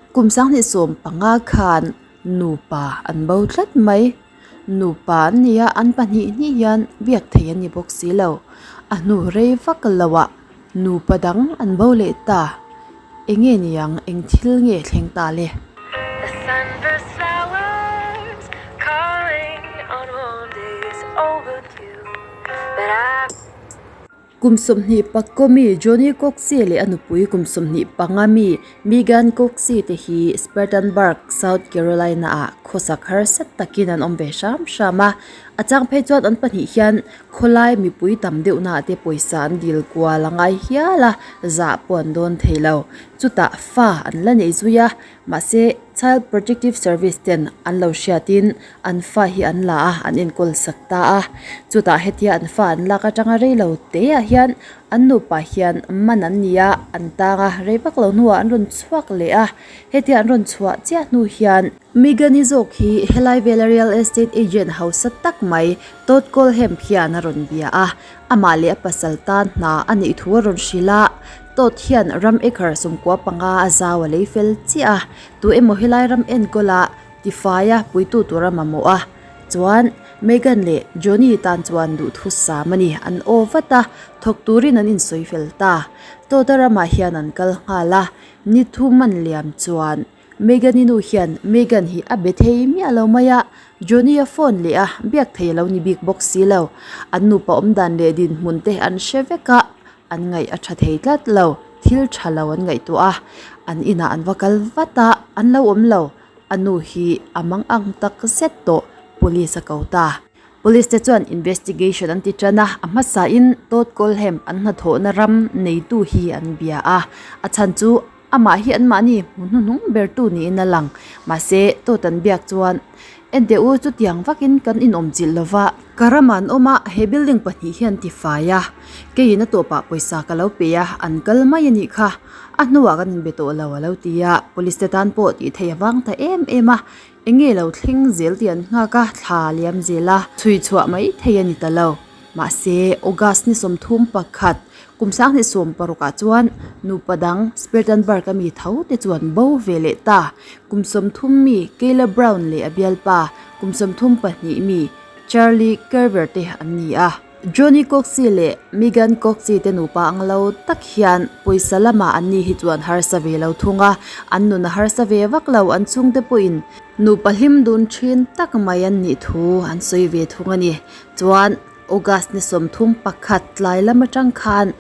Kum 2015 khan nupa an bo tlat mai. Nupa an ni a, an pahnih hnih hian biak theih an ni bawk si lo. A hnu rei vak loah nupa dang an bo leh ta. Eng nge niang eng thil nge thleng ta le? Kum 21 mi Johnny Coxie leh a nupui kum 25 mi Megan Coxie te hi Spartanburg, South Carolina-ah khawsak harsa takin an awm ve hram hram a. A chang phei chuan an pahnih hian khawlai mipui tam deuhnaah te pawisa an dil kual a ngai hial a, zah pawh an dawn thei lo. Chutah fa an la nei zui a, mahse Child Protective Service ten an lo hriatin an fa hi an la a, an enkawl sak ta a. Chutah hetia an fa an lak atanga rei lo te ah hian an nupa hian man an ni a, an tang a, rei vak lo hnuah an rawn chhuak leh a. Hetia an rawn chhuah chiah hnu hian Megan-i zawk hi helai vela real estate agent hausa tak mai Todd Colham hian a rawn bia a, amah leh a pasal tan hna a neih thu a rawn hrilh a. Todd hian ram acre 95 a zau a lei fel chiah a, tu emaw helai ram enkawla tifaia puitu tur a mamawh a. Chuan Megan leh Johnny tan chuan duhthusam a ni, an aw vat a, thawk turin an insawi fel ta. Todd-a ramah hian an kal nghal a, ni thum an liam chuan Megan-i nu hian Megan hi a be thei miah lo mai a, Johnny-a phone leh a biak thei a lo ni bik bawk si lo. An nupa awm dan leh dinhmun te an hre vek a, an ngaih a tha thei tlat lo, thil tha lo an ngaihtuah a, an inah an va kal vat a, an lo awm lo. A nu hi a mang ang tak zet tawh, police a ko ta. Police te chuan investigation an ti tan a, a hmasain Todd Colham an hnathawhna ram neitu hi an bia a, a chhan chu amah hi anmahni hmu hnuhnung bertu niin a lang. Mahse, Todd an biak chuan, Enteh u, chutiang vakin kan inawmchilh lova, ka ramah an awm a, he building pahnih hian ti fai a, keiin a tawpah pawisa ka lo pe a, an kal mai a nih kha, a hnuah kan inbe tawh lo a lo ti a, police te tan pawh tih theih a vang ta em em a. Eng nge lo thleng zel tih an nghak a, thla a liam zel a, chhui chhuah mai thei a ni ta lo. Mahse, August ni 31, kum 2016 ah chuan nupa dang Spartanburg a mi tho te chuan bo ve leh ta. Kum 30 mi Kayla Brown leh a bialpa kum 32 mi Charlie Kerber te an ni a. Johnny Coxie leh Megan Coxie te nupa ang lo tak hian pawisa lamah an ni hi chuan harsa ve lo thung a, an nun a harsa ve vak lo, an chhungte pawhin nupa hlim dun thin tak mai an nih thu an sawi ve thung a ni. Chuan August ni 31 tlai lam atang khan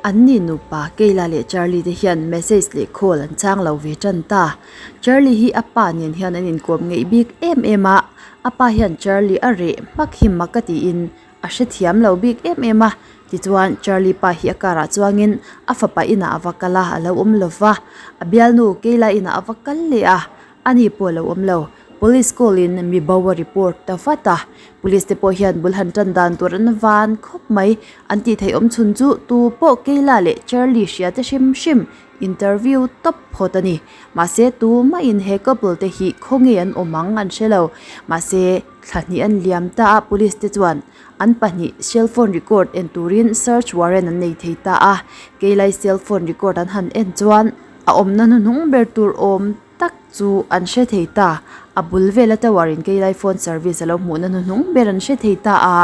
an ni nupa Kayla leh Charlie te hian message leh call an chang lo ve tan ta. Charlie hi a pa nen hian an inkawm ngeih bik em em a, a pa hian Charlie a reh hmak hi mak a tiin A hrethiam lo bik em em a, tichuan Charlie pa hi a car ah chuangin a fapa inah a va kal a, a lo awm lo va, a bialnu Kayla inah a va kal leh a, ani pawh a lo awm lo. Police call in mi bo a report ta vat a, police te pawh hian bul han tan dan tur an van khawp mai, an tih theih awm chhun chu tu pawh Kayla leh Charlie hria te hrim hrim interview tawp phawt a ni. Mahse tumah in he couple te hi khawnge an awm ang an hre lo, mahse. Thla hnih an liam ta a, police te chuan an pahnih cell phone record en turin search warrant an nei thei ta a, keilai cell phone record an han en chuan a awmna hnuhnung ber tur awm tak chu an hre thei ta, a bul vela tower in keilai phone service a lo hmuhna hnuhnung ber an hre thei ta a,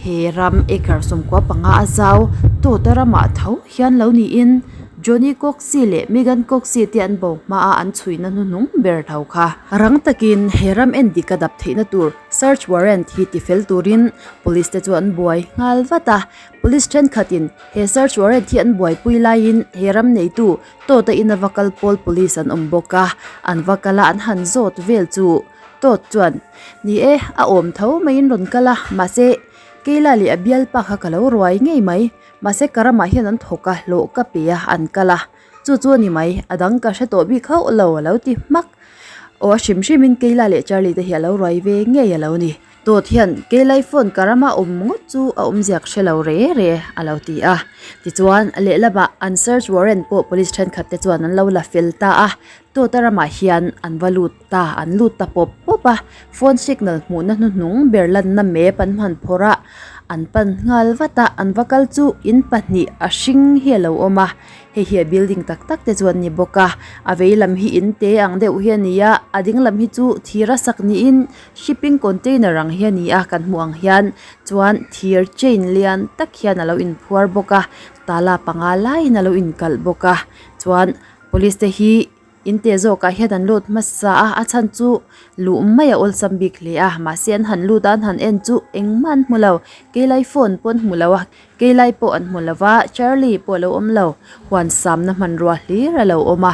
he ram acre 15 a zau tawta ramah tho hian lo niin Johnny Coxie leh Megan Coxie te an bo hmaa an chhuihna hnuhnung ber tho kha. Rang takin he ram en dik a dap theihna tur search warrant hi tifel turin police te chu an buai nghal vat a, police thenkhatin he search warrant hi an buaipui laiin he ram neitu Tawta ina va kal pawl police an awm bawk a, an va kal a an han zawt vel chu Tawt chuan ni e a awm tho maiin rawn kal a mahse Keila leh a bialpa kha ka lo ruai ngei mai. Mahse ka ramah hian an thawk a, hlawh ka pe a, an kal a. Chu chu a ni mai, a dang ka hre tawh bik hauh lo a lo ti hmak. Aw a hrim hrimin Kayla leh Charlie te hi a lo ruai ve ngei a lo ni. Dawt hian Kaylai phone ka rama awm ngawt chu a awmziak hre lo re re a lo ti a. Tichuan lehlamah an search warrant pawh police thenkhat te chuan an lo la fel ta a. Dawta ramah hian an va lut ta, an lut ta pawp pawp a. Phone signal hmuhna hnuhnung ber lanna map an hman phawrh a, an pan nghal vat a, an va kal chu in pahnih a hring hi a lo awm a. Hei hi a building tak tak te chu an ni bawk a, a vei lam hi in te ang deuh hi a ni a, a ding lam hi chu thir a sak niin shipping container ang hi a ni a kan hmuh ang hian chuan thir chain lian tak hian a lo inphuar bawk a tala panga laiin a lo inkalh bawk a chuan police te hi in teh zawkah hian an lut hmasa a a chhan chu luh mai a awlsam bik hle a mahse an han lut a an han en chu engmah an hmu lo keilai phone pawh an hmu lo a keilai pawh an hmu lo va Charlie pawh a lo awm lo huan samna hmanrua hlir a lo awm a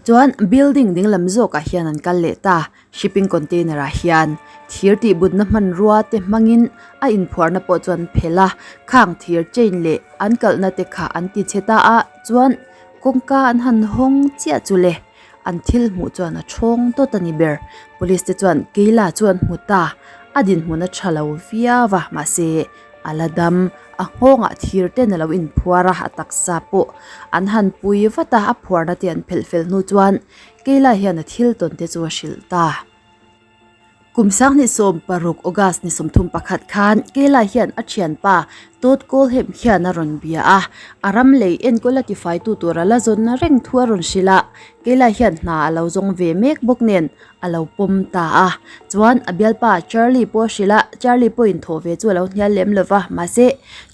chuan building ding lam zawkah hian an kal leh ta shipping container ah hian thir tih butna hmanrua te hmangin a inphuarna pawh chu an phelh a khang thir chain leh an kalhna te kha an ti chhe ta a chuan. Kawngka an han hawng chiah chu le, an thil hmuh chuan a thawng dawt a ni ber. Police te chuan Keila chu an hmu ta, a dinhmun a tha lo viau a, mahse a la dam, a nghawngah thir ten a lo inphuar a, a taksa pawh an han pui vat a, a phuarna te an phelh fel hnu chuan Keila hian a thil tawn te chu a hrilh ta. Kum 2016 August ni 31 khan Kela hian a thianpa Todd Colhem hian a rawn bia a, a ram lei enkawl a tifaitu tur a la zawn reng thu a rawn hrilh a, Kela hian hna a lo zawng ve mek bawk nen a lo pawm ta a. Chuan a bialpa Charlie pawh a hrilh a, Charlie pawhin thawh ve chu a lo hnial lem lo va, mahse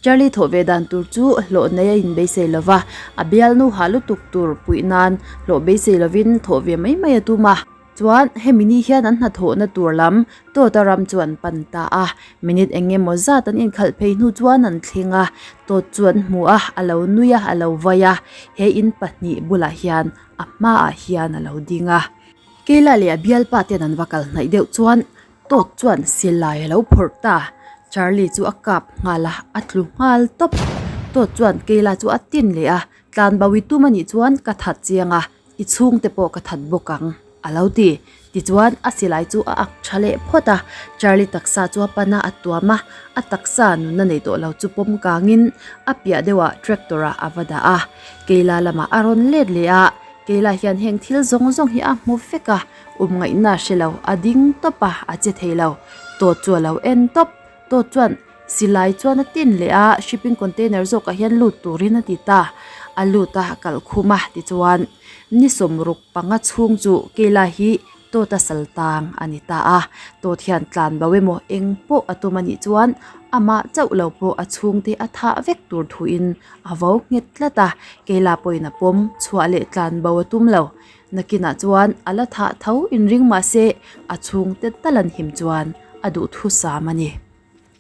Charlie thawh ve dan tur chu hlawh nei a inbeisei lo va, a bialnu hah lutuk tur puih nan hlawh beisei lovin thawh ve mai mai a tum a. Chuan hemi ni hian an hnathawhna tur lam Tawta ram chu an pan ta a, minute eng emaw zat an inkhalh phei hnu chuan an thleng a, Tawt chu an hmu a, a lo nui a, a lo vai a, he in pahnih bulah hian a hmaah hian a lo ding a. Keila leh a bialpa ten an va kal hnaih deuh chuan Tawt chuan silai a lo phawrh ta, Charlie chu a kap nghal a, a tlu nghal tawp. Tawt chuan Keila chu a tin leh a, Tlanbawi tum a nih chuan ka that chiang a, I chhungte pawh ka that bawk ang, a lo ti. Tichuan, a silai chu a ak tha leh phawt a, Charlie taksa chu a pan a, a tuam a, a taksa nunna nei tawh lo chu pawm kangin a piah deuhah tractor ah a va dah a. Keila lamah a rawn let leh a, Keila hian heng thil zawng zawng hi a hmu vek a, um ngaihna hre lo, a ding tawp a, a che thei lo. Tawt chu a lo en tawp. Tawt chuan silai chuan a tin leh a, shipping container zawkah hian lut turin a ti ta. A lut a, a kalh khum a, tichuan ni sawmruk panga chhung chu Keila hi Tawta sal tang a ni ta a. Tawt hian tlan bo emaw eng pawh a tum a nih chuan amah chauh lo pawh a chhungte a thah vek tur thuin a vo nghet tlat a, Keila pawhin a pawm chhuah leh tlan bo a tum lo. Nakinah chuan a la thah tho inring mahse a chhungte tal an him chuan a duhthusam a ni.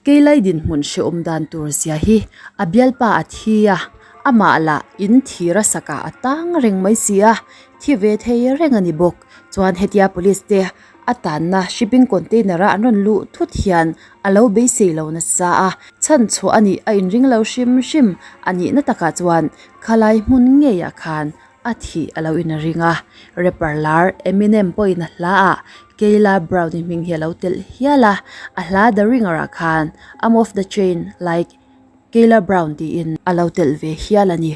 Keilai dinhmun hrehawm dan tur zia hi a bialpa a thi a, amah lah in thir a sakah a tang reng mai si a, thi ve thei reng a ni bawk. Chuan hetia police te a tanna shipping container a an rawn luh thut hian a lo beisei lo nasa a, chhan chhuah a nih a inring lo hrim hrim a nihna takah chuan khalai hmun ngeiah khan A thih a lo in ring a, rapper lar Eminem pawhin a hla ah Kayla Brown-i hming hi a lo telh hial a, a hla The Ringer ah khan I'm off the chain like Kayla Brown tiin a lo telh ve hial a ni.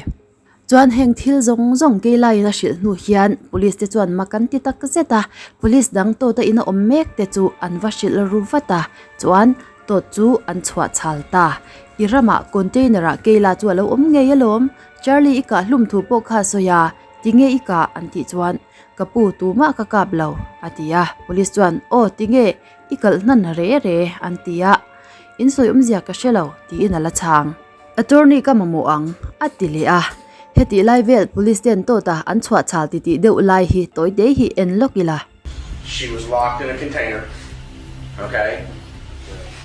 Chuan heng thil zawng zawng Kayla-in a hrilh hnu hian police te chuan mak an ti tak zet a, police dang tawta in a awm mek te chu an va hrilh ru vat a, chuan tawt chu an chhuah chhal ta. I ramah container ah Kayla chu a lo awm ngei alawm. Charlie i kah hlum thu pawh kha a sawi a, tinge i kah an tih chuan ka pu tumah ka kap lo a ti a, police chuan aw tinge i kalh hnan re re an ti a, in sawi awmzia ka hre lo tiin a la chhang. Attorney ka mamawh ang a ti leh a, hetih lai vel police ten tawta an chhuah chhal titih deuh lai hi tawi te hi en lawk ila. She was locked in a container okay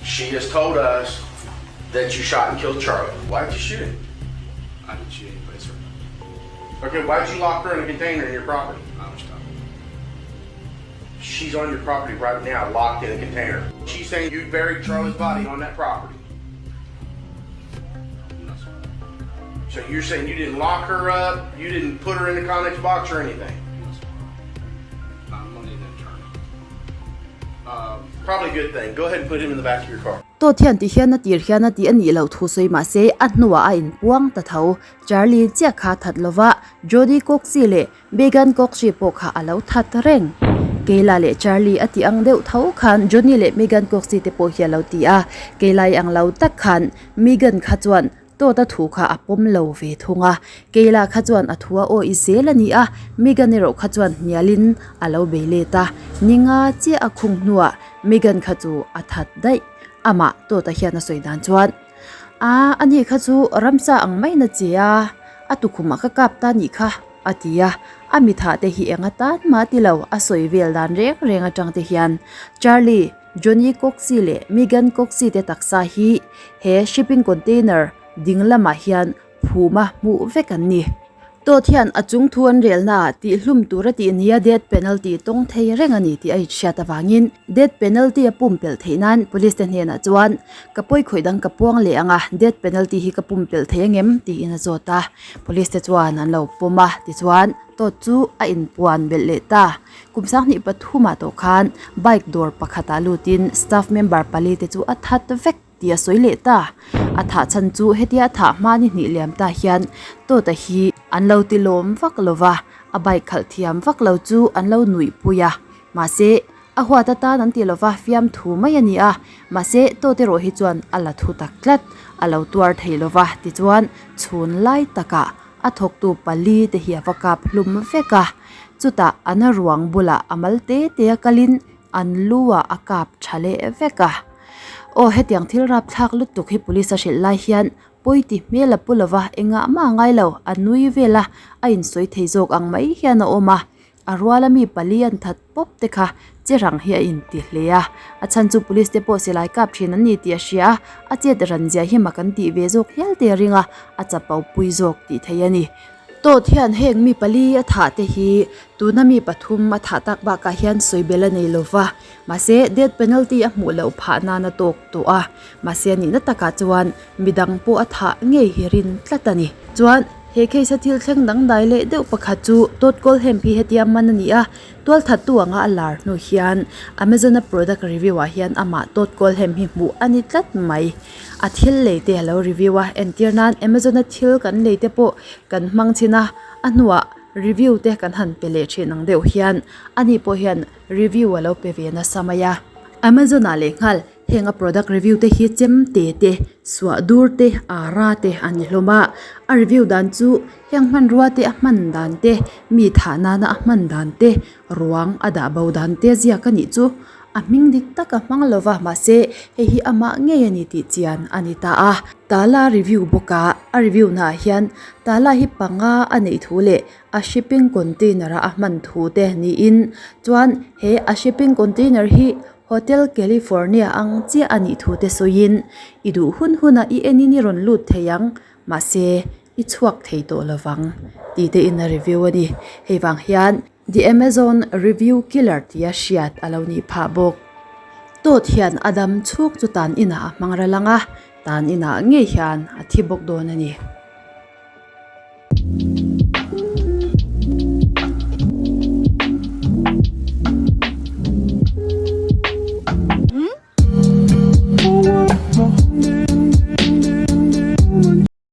she has told us that you shot and killed Charlie why did you shoot him? I didn't shoot anybody sir. Okay why did you lock her in a container in your property? I was talking. She's on your property right now locked in a container. She's saying you buried Charlie's body on that property. No sir. So you're saying you didn't lock her up, you didn't put her in the Conex box or anything? No sir. I'm gonna need an attorney. Um, Probably a good thing. Go ahead and put him in the back of your car. Tawt hian ti hian a tir hian a tih a nih loh thu sawi mah se a hnuah a inpuang ta tho. Charlie chiah kha that lova Jody Coxie leh Megan Coxie pawh kha a lo that reng. Kayla leh Charlie a tih ang deuh tho khan Johnny leh Megan Coxie te pawh hi a lo ti a. Kayla-i ang lo tak khan Megan kha chuan. Todd-a thu kha a pawm lo ve thung a. Kayla kha chuan a thu a awih zel a ni a, Megan erawh kha chuan hnialin a lo bei let a. Ni nga chiah a khung hnuah Megan kha chu a that daih. Amah Todd-a hian a sawi dan chuan, Aa, ani kha chu ramsa ang maiin a che a, a tukhumah ka kap ta nih kha. A ti a, a mithah te hi eng atan mah ti lo, a sawi vel dan reng reng atang te hian Charlie, Johnny Coxie leh Megan Coxie te taksa hi he shipping container ding lamah hian phuma hmuh vek an ni. Todd hian a chung thu an relna ah tihhlum tur a tih nia death penalty tawng thei reng a ni tih a inhriat avangin death penalty a pumpelh theih nan police te hnenah chuan ka pawi khawih dang ka puang leh ang a, death penalty hi ka pumpelh thei angem tiin a zawt a. Police te chuan an lo pawm a, tichuan Todd chu a inpuan belh leh ta. Kum sanghnih pathumah tawh khan bike dawr pakhatah lutin staff member pali te chu a that vek tih a sawi leh ta. A thah chhan chu hetia a thah hma ni hnih liam ta hian Todd-a hi an lo ti lawm vak lo va, a bike khalh thiam vak lo chu an lo nuihpui a, mahse A huat atan an ti lova fiamthu mai a ni a, mahse Todd erawh hi chuan a la thu tak tlat, a lo tuar thei lova tichuan chhun lai takah a thawktu pali te hi a va kap hlum vek a, chutah an ruang bulah a mal te te a kalin an lu ah a kap tha leh vek a. Aw hetiang thil rapthlak lutuk hi police a hrilh lai hian pawi ti hmel a pu lova engah mah a ngai lo, a nui vel a, a insawi thei zawk ang mai hian a awm a. A ruala mi pali an that pawp te kha che rang hi a inti hle a, a chhan chu police te pawh silai kap thin an ni tih a hria a, a chet ran zia hi mak an tih ve zawk hial te a ring a, a chapo pui zawk tih theih a ni. Todd hian heng mi pali a thah te hi tuna mi pathum a thah tak bakah hian sawi bel a nei lova, mahse death penalty a hmuh loh phah nan a tawk tawh a, mahse a nihna takah chuan midang pawh a thah ngei hi rin tlat a ni. Chuan. He case a thil thleng dangdai leh deuh pakhat chu Todd Colham hi hetia man a ni a, tualthattu anga a lar hnu hian Amazon a product review ah hian amah Todd Colham hi hmuh a ni tlat mai. A thil lei te a lo review a, entir nan Amazon a thil kan lei te pawh kan hmang thin a, a hnuah review te kan han pe leh thin ang deuh hian ani pawh hian review a lo pe ve nasa mai a. Amazon ah lehnghal Heng a product review te hi chem te te, suah dur te, ara te a ni hlawm a. A review dan chu heng hmanrua te a hman dan te, mi thah nana a hman dan te, ruang a dah bo dan te ziak a nih chu a hming dik tak a hmang lo va, mahse hei hi amah ngei a ni tih chian a ni ta a. Tala review bawk a, a review naah hian tala hi panga a neih thu leh a shipping container a a hman thu te niin chuan he a shipping container hi Hotel California ang chiah a nih thu te sawiin, I duh hun hunah i enin i rawn lut thei ang, mahse i chhuak thei tawh lovang, tih te in a review a ni. Hei vang hian The Amazon Review Killer tia hriat a lo nih phah bawk. Todd hian a dam chhuk chu tan inah a hmang ral ang a, tan inah ngei hian a thi bawk dawn a ni.